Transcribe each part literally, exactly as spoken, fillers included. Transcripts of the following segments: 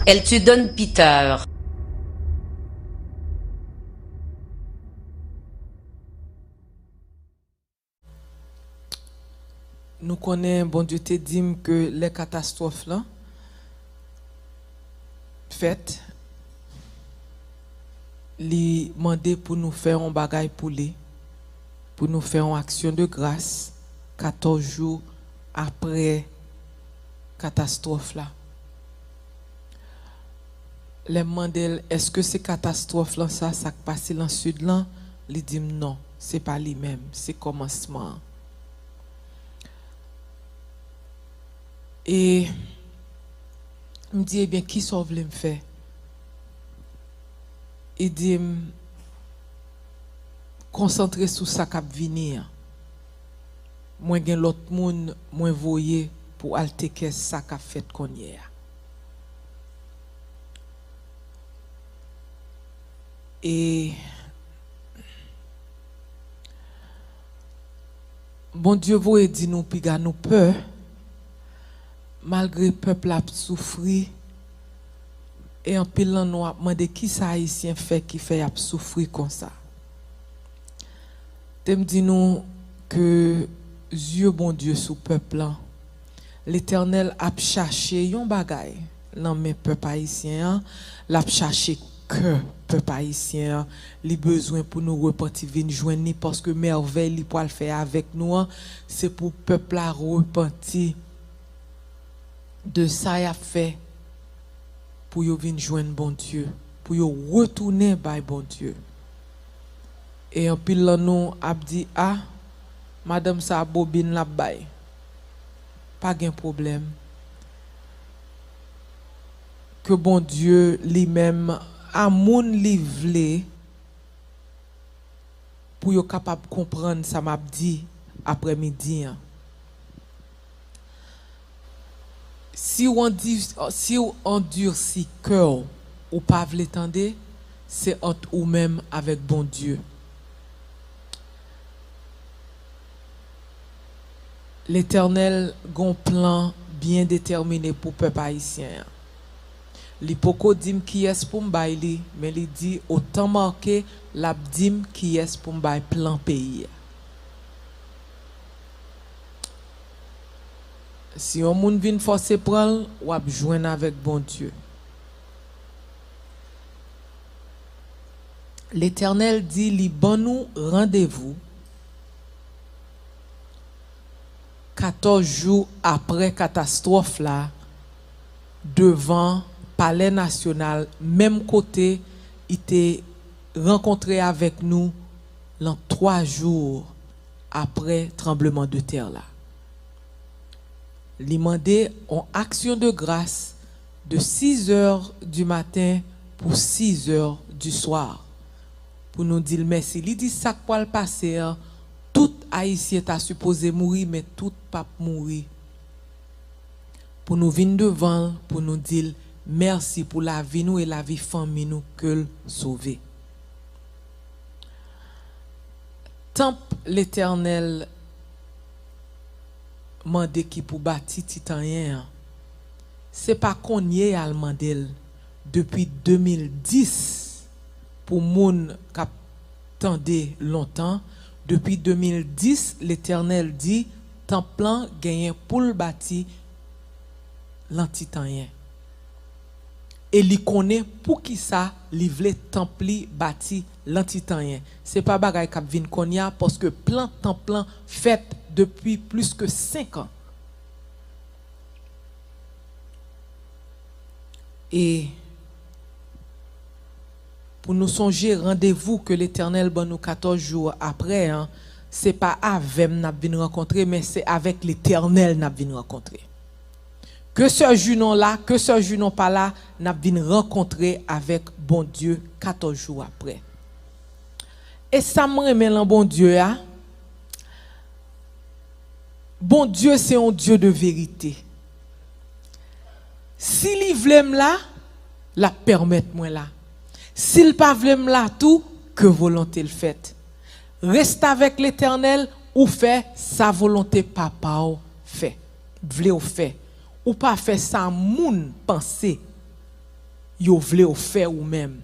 Elle te donne pitié. Nou konnen Bondye te di m ke lè katastwòf lan fèt, li mande pou nou fè yon bagay pou li, pou nou fè yon aksyon de gras katòz jou apre katastwòf la. Lè m mande l, èske se katastwòf lan sa, sa k pase lan sid lan? Li di m non, se pa li menm, se kòmansman an. E m di, ebyen, kisa w vle m fè? Li di m, konsantre sou sa k ap vini an. Mwen gen lòt moun mwen voye pou al tekè sa k ap fèt kounye a. E Bondye voye di nou piga nou pè, malgre pèp la ap soufri, e anpil nan nou ap mande kisa Ayisyen fè ki fè y ap soufri konsa. Te m di nou ke zye Bondye sou pèp lan. Letènèl ap chache yon bagay nan men pèp ayisyen an, l ap chache kè pèp ayisyen an. Li bezwen pou nou repanti vin jwenn li, paske mèvèy li pral fè avèk nou an, se pou pèp la repanti de sa y ap fè, pou yo vin jwenn Bondye, pou yo retounen bay Bondye. E anpil lan nou ap di, a, madanm sa a bobin l ap bay. Pa gen pwoblèm. Ke Bondye li menm a moun li vle pou yo kapab konprann sa m ap di aprèmidi an. Si w andi-, si w andisi kè w, ou pa vle tande, se ant ou menm avèk Bondye. Letènèl gon plan byen detèmine pou pèp ayisyen an. Li poko di m kiyès pou m bay li, men li di otan make l ap di m kiyès pou m bay plan peyi a. Si yon moun vin fòse pran l, w ap jwenn avèk Bondye. Letènèl di li ban nou randevou katòz jou aprè katastwòf la, devan Palè Nasyonal, menm kote li te rankontre avèk nou lan twa jou aprè tranbleman de tè la. Li mande yon aksyon de gras de sizè di maten pou sizè di swa, pou nou di l mèsi. Li di sa k pral pase an, tout Ayisyen ta sipoze mouri, men tout p ap mouri. Pou nou vin devan l, pou nou di l mèsi pou lavi nou e lavi fanmi nou ke l sove. Tanp Letènèl mande ki pou bati Titanyen an, se pa kounye a l mande l, depi de mil dis, pou moun k ap tande lontan, depi de mil dis, Letènèl di tanp lan genyen pou l bati lan Titanyen. E li konnen poukisa li vle tanp li bati lan Titanyen. Se pa bagay k ap vin kounye a, paske plan tanp lan fèt depi plis ke senk an. E pou nou sonje randevou ke Letènèl ban nou katòz jou aprè an, se pa avè m n ap vin rankontre, men se avèk Letènèl n ap vin rankontre. Ke sè Junon la, ke sè Junon pa la, n ap vin rankontre avèk Bondye katòz jou aprè. E sa m renmen lan Bondye a, Bondye se yon Dye de verite. Si li vle m la, l ap pèmèt mwen la. Si l pa vle m la tou, ke volonte l fèt. Restavèk Letènèl, ou fè sa volonte Papa w fè, vle w fè. Ou pa fè sa moun panse. yo vle w fè ou menm.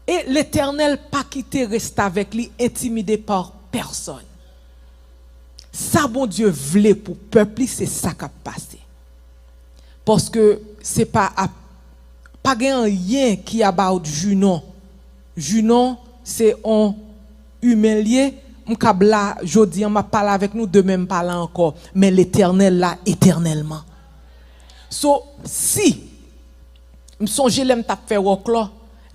E Letènèl pa kite restavèk li entimide pa pèsonn. Sa Bondye vle pou pèp li, se sa k ap pase. Paske se pa ap, pa gen anyen ki about Junon. Junon, se on imen l ye. M kab la jodi an, m ap pale avèk nou, demen m pa la ankò. Men Letènèl la etènèlman. So, si, m sonje lè m t ap fè wòklò,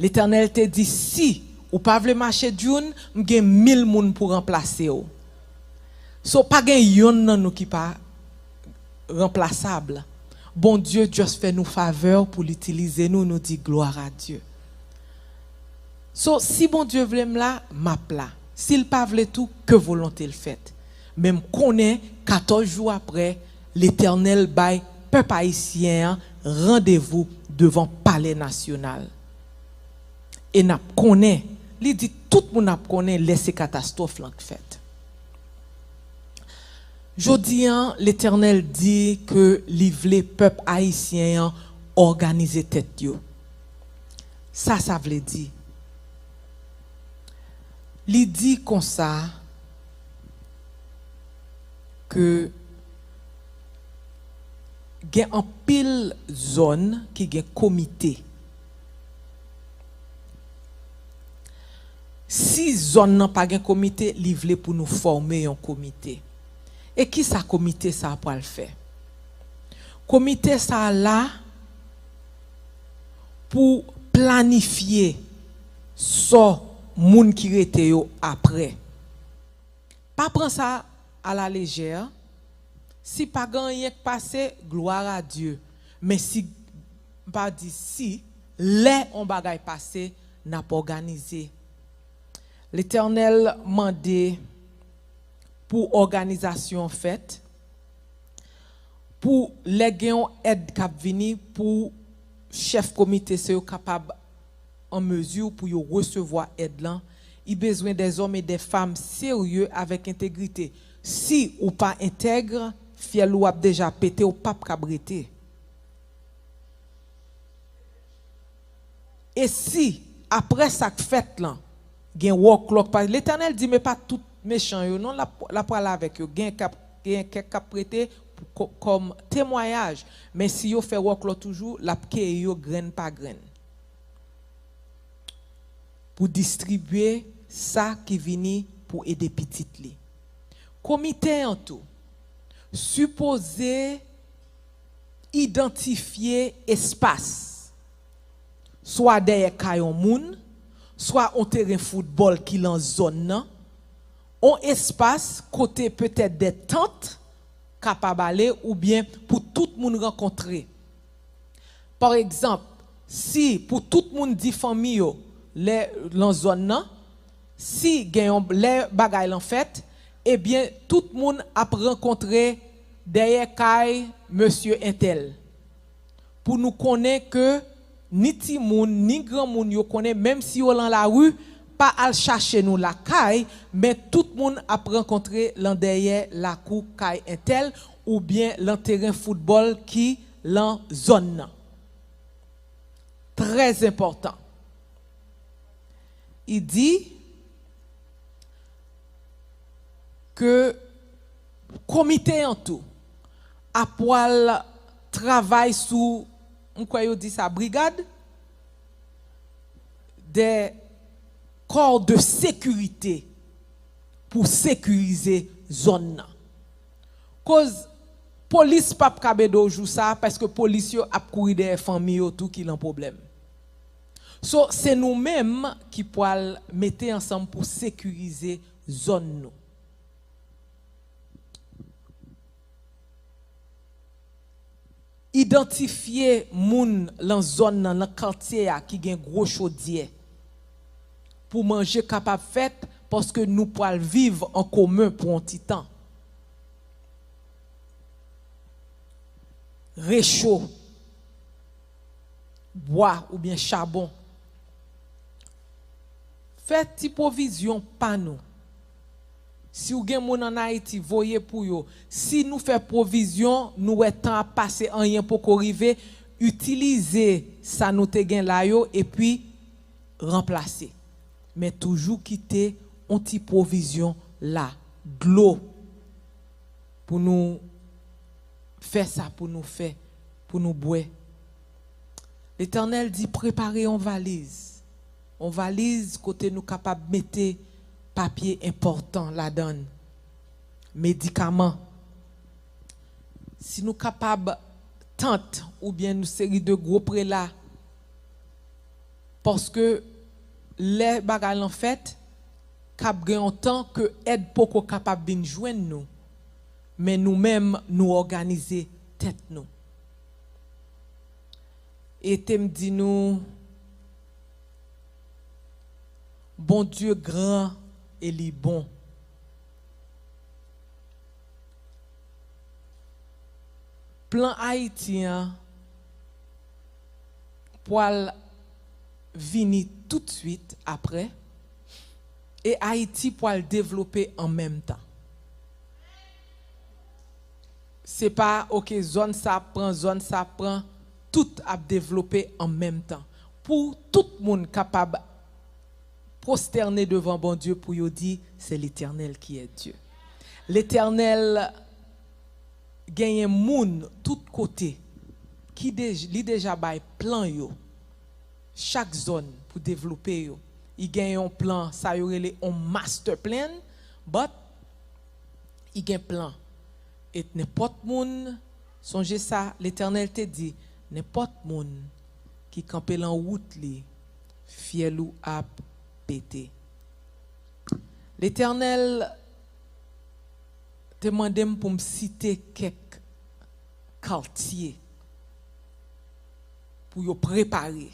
Letènèl te di, "Si ou pa vle mache June, m gen mil moun pou ranplase w." So, pa gen yonn nan nou ki pa ranplasab. Bondye just fè nou favè pou l itilize nou, nou di, "Gloire à Dieu." So, si Bondye vle m la, m ap la. Si l pa vle tou, ke volonte l fèt. Men m konnen, katòz jou apre, Letènèl bay pèp ayisyen an randevou devan Palè Nasyonal. E n ap konnen, li di tout moun ap konnen lè se katastwòf lan k fèt. Jodi an, Letènèl di ke li vle pèp ayisyen an òganize tèt yo. Sa sa vle di? Li di konsa ke gen anpil zòn ki gen komite. Si zòn nan pa gen komite, li vle pou nou fòme yon komite. E kisa komite sa a pral fè? Komite sa a la pou planifye sò moun ki rete yo apre. Pa pran sa alalejè. Si pa gen anyen k pase, gloire à Dieu. Men si, m pa di si, lè on bagay pase, n ap òganize. Letènèl mande pou òganizasyon fèt, pou lè gen yon èd k ap vini, pou chèf komite sa yo kapab an mezi pou yo resevwa èd lan. Li bezwen dèzòm e dèfanm serye avèk entegrite. Si ou pa entèg, fyèl ou ap deja pete, ou p ap kab rete. E si, apre sa k fèt lan, gen wòklòk, pa, Letènèl di, men pa tout mechan yo, non, l ap, l ap pral avèk yo. Gen k ap, gen kèk k ap rete pou, kò-, kòm temwayaj. Men si yo fè wòklò toujou, l ap keyi yo grenn pa grenn. Pou distribye sa ki vini pou ede pitit li. Komite an tou sipoze idantifye espas, swa dèyè kay yon moun, swa yon teren foutbòl ki lan zòn nan, yon espas kote petèt de tant kapab ale oubyen pou tout moun rankontre. Pa egzanp, si pou tout moun di fanmi yo lè lan zòn nan, si gen yon lè bagay lan fèt, ebyen tout moun ap rankontre dèyè kay mesye entèl. Pou nou konnen ke ni timoun, ni granmoun yo konnen, menm si yo lan lari, pa al chache nou lakay, men tout moun ap rankontre lan dèyè lakou kay entèl oubyen lan teren foutbòl ki lan zòn nan. Trè enpòtan. Li di ke komite an tou ap pral travay sou, m kwè yo di sa, brigad de corps de sécurité pou sekirize zòn nan. Koz polis p ap kab ede w jou sa a, paske polis yo ap kouri dèyè fanmi yo tou ki lan pwoblèm. So, se nou menm ki pral mete ansanm pou sekirize zòn nou. Idantifye moun lan zòn nan, lan katye a ki gen gwo chodyè. Pou manje kapab fèt, paske nou pral viv an komen pou yon ti tan. Recho, bwa oubyen chabon. Fè ti pwovizyon pa nou. Si w gen moun ann Ayiti, voye pou yo. Si nou fè pwovizyon, nou wè tan ap pase, anyen poko rive, itilize sa nou te gen la yo epi ranplase. Men toujou kite yon ti pwovizyon la, dlo, pou nou fè sa pou nou fè, pou nou bwè. Letènèl di, prepare yon valiz. Yon valiz kote nou kapab mete papye enpòtan ladan l, medikaman. Si nou kapab tant oubyen yon seri de gwo prela, paske lè bagay lan fèt, k ap gen yon tan ke èd poko kapab vin jwenn nou, men nou menm, nou òganize tèt nou. E te m di nou, Bondye gran e li bon. Plan Ayiti an pwal vini toutswit apre, e Ayiti pwal devlope an menm tan. Se pa, oke, zòn sa ap pran, zòn sa ap pran, tout ap devlope an menm tan. Pou tout moun kapab pwostène devan Bondye pou yo di, c'est l'Éternel qui est Dieu. Letènèl genyen moun tout kote ki dej-, li deja bay plan yo, chak zòn pou devlope yo. Li gen yon plan, sa yo rele yon master plan, but li gen plan. E nenpòt moun, sonje sa, Letènèl te di, nenpòt moun ki kanpe lan wout li, fyèl ou ap pete. Letènèl te mande m pou m site kèk katye pou yo prepare.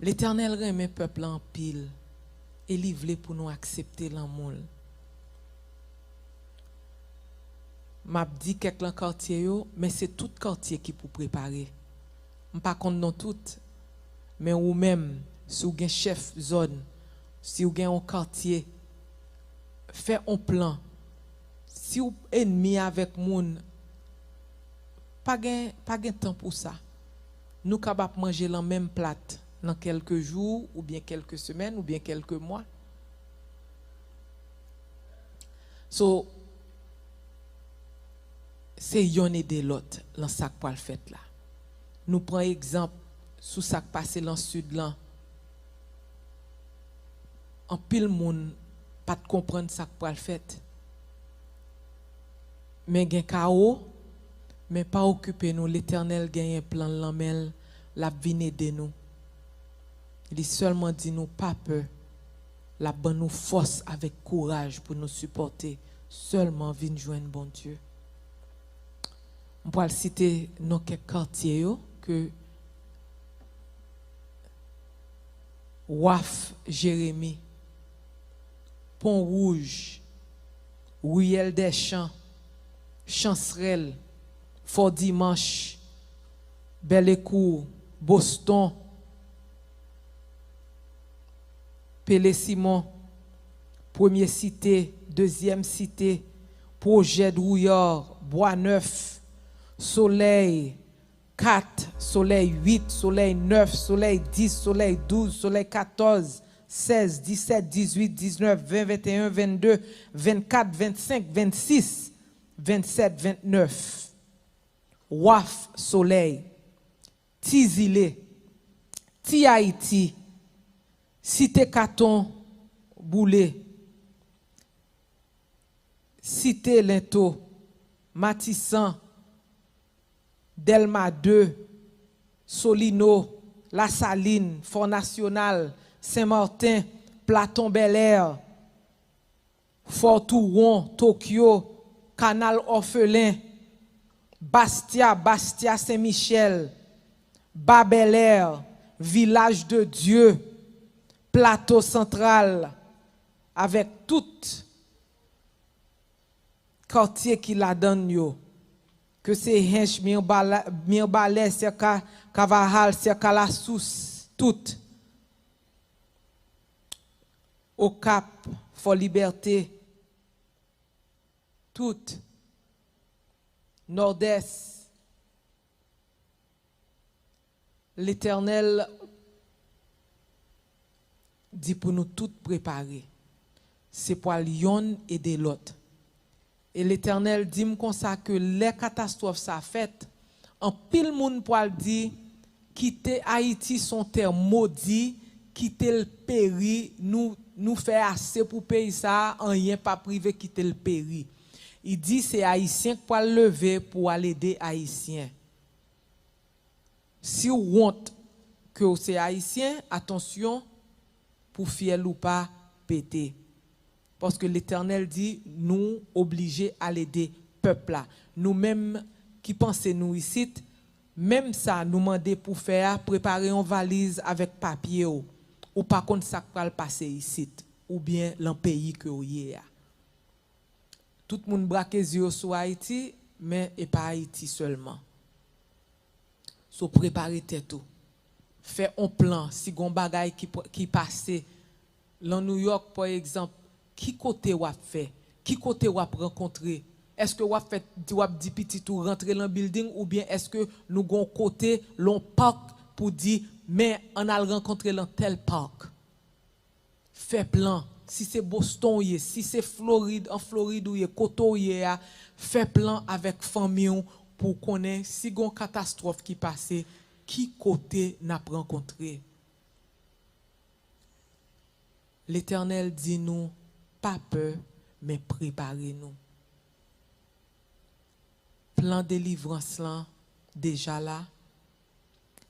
Letènèl renmen pèp la anpil e li vle pou nou aksepte lanmou l. M ap di kèk lan katye yo, men se tout katye ki pou prepare. M pa konn non tout, men ou menm, si w gen chèf zòn, si w gen yon katye, fè yon plan. Si w ennmi avèk moun, pa gen, pa gen tan pou sa. Nou kab ap manje lan menm plat nan kèlke jou, oubyen kèlke semèn, oubyen kèlke mwa. So, se yonn ede lòt lan sa k pral fèt la. Nou pran egzanp sou sa k pase lan Sid lan. Anpil moun pa t konprann sa k pral fèt. Men gen kawo, men pa okipe nou, Letènèl genyen plan l lan men l, l ap vin ede nou. Li sèlman di nou pa pè, l ap ban nou fòs avèk kouraj pou nou sipòte. Sèlman vin jwenn Bondye. M pral site non kèk katye yo ke Waf Jeremi, Pon Wouj, Riyèl dè Chan, Chansrèl, Fò Dimanch, Bèlekou, Boston, Pele Simon, Premye Site, Dezyèm Site, Pwojè Dwouyar, Bwa Nèf, Solèy, kat, Solèy uit, Solèy nèf, Solèy dis, Solèy douz, Solèy katòz, sèz, disèt, dizuit, diznèf, ven, venteyen, vennde, vennkat, vennsenk, vennsis, vennsèt, vennèf. Waf Solèy, Ti Zile, Ti Ayiti, Site Katon Boule, Site Lento, Matisan, Dèlma de, Solino, Lasalin, Fò Nasyonal, Sen Marten, Platon Bèlè, Fò Touwon, Tokyo, Kanal Òfelen, Bastya, Bastya Sen Michèl, Ba Bèlè, Vilaj de Dye, Plato Santral, avèk tout katye ki ladan l yo, ke se Hench, Mirbalè, Mirbalè, Sèka Kavahal, Sèka Lasous, tout. Okap, Fò Libète, tout. Nòdès. Letènèl di pou nou tout prepare. Se pwal yonn ede lòt. E Letènèl di m konsa ke lè katastwòf sa fèt, anpil moun pwal di, "Kite Ayiti, se yon tè modi, kite l peri, nou, nou fè ase pou peyi sa a, anyen p ap rive, kite l peri." Li di se Ayisyen k pwal leve pou al ede Ayisyen. Si w wont ke w se Ayisyen, atansyon pou fyèl ou pa pete. Paske Letènèl di nou oblije al ede pèp la. Nou menm ki panse nou isit, menm sa nou mande pou fè a, prepare yon valiz avèk papye w. Ou pa konn sa k pral pase isit, oubyen lan peyi ke w ye a. Tout moun brake zye yo sou Ayiti, men e pa Ayiti sèlman. So, prepare tèt ou. Fè on plan. Si gon bagay ki, pr- ki pase lan New York, pa egzanp, ki kote w ap fè? Ki kote w ap rankontre? Èske w ap fè, w ap di pitit ou rantre lan bilding, oubyen èske nou gon kote, lon park pou di, "Men, ann al rankontre lan tèl park"? Fè plan. Si se Boston w ye, si se Florid, an Florid ou ye, kote w ye a, fè plan avèk fanmi w pou w konnen si gon katastwòf ki pase, ki kote n ap rankontre. Letènèl di nou, "Pa pè, men prepare nou." Plan delivrans lan deja la.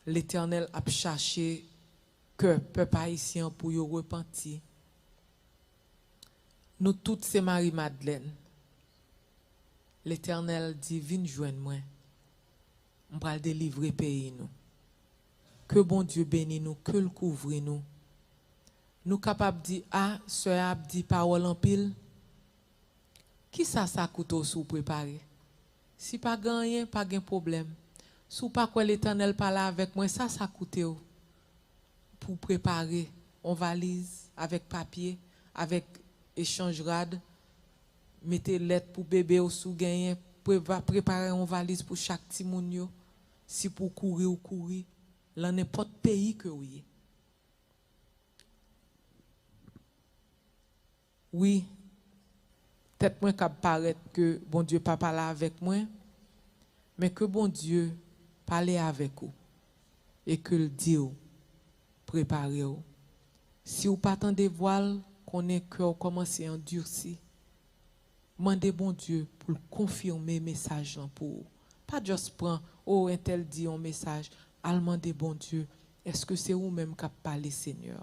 Letènèl ap chache kè pèp ayisyen an pou yo repanti. Nou tout se Mari Madlèn. Letènèl di, "Vin jwenn mwen. M pral delivre peyi nou." Ke Bondye beni nou, ke l kouvri nou. Nou kapab di, "A, sè a ap di pawòl anpil." Kisa sa koute w si w prepare? Si pa gen anyen, pa gen pwoblèm. Si w pa kwè Letènèl pale avèk mwen, sa sa koute w pou w prepare yon valiz avèk papye, avèk echanj rad, mete lèt pou bebe w si w genyen, preva- prepare yon valiz pou chak timoun yo, si pou w kouri, w kouri, lan nenpòt peyi ke w ye. Wi, tèt mwen kab parèt ke Bondye pa pale avèk mwen, men ke Bondye pale avèk ou e ke l di w, prepare w. Si w pa tande vwa l, konnen kè w kòmanse andisi. Mande Bondye pou l konfime mesaj lan pou ou. Pa just pran, o, entèl di yon mesaj. Al mande Bondye, èske se ou menm k ap pale, Senyè?